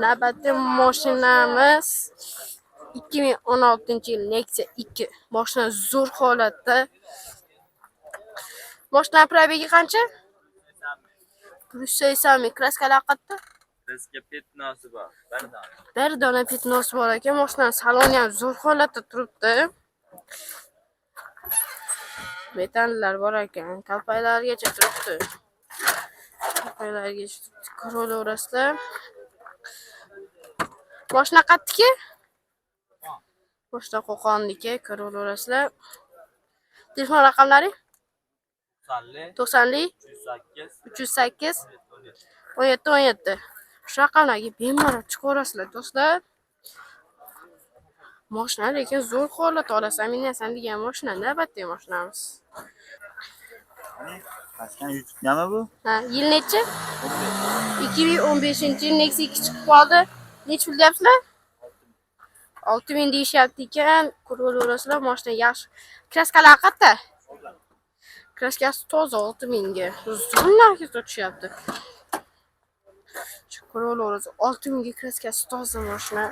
Navbatdagi mashinamiz 2016-yil Nexia 2. Mashina zo'r holatda. Mashina пробег i qancha? 180 ming. Краска lar qayerda? Bizga пятно si bor. Bir dona. Bir dona пятно si bor ekan. Mashinani saloni ham zo'r holatda turibdi. Metallar bor ekan. Kalpaklargacha turibdi. Kalpaklargacha turibdi. Ko'raverasizlar. Mashina qayerniki? Mashina Qo'qonniki, ko'raverasizlar. Telefon raqamlari? 90 90 308 308 17 17. Shu raqamlarga bemalol chiqaverasizlar, do'stlar. Mashina lekin zo'r holat, olasan, minasan degan mashina, navbatdagi mashinamiz. Pastdan YouTube'dami bu? Ha, yil nechi? 2015-yil Nexia 2 chiqib qoldi. Nechi pul deyapsizlar? 6000 deyishyapti ekan. Ko'raverasizlar, mashina yaxshi. Краска lar qayerda? Краска si toza 6000 ga. Zo'r narxga sotishyapti. Ko'raverasiz, 6000 ga краска si toza mashina.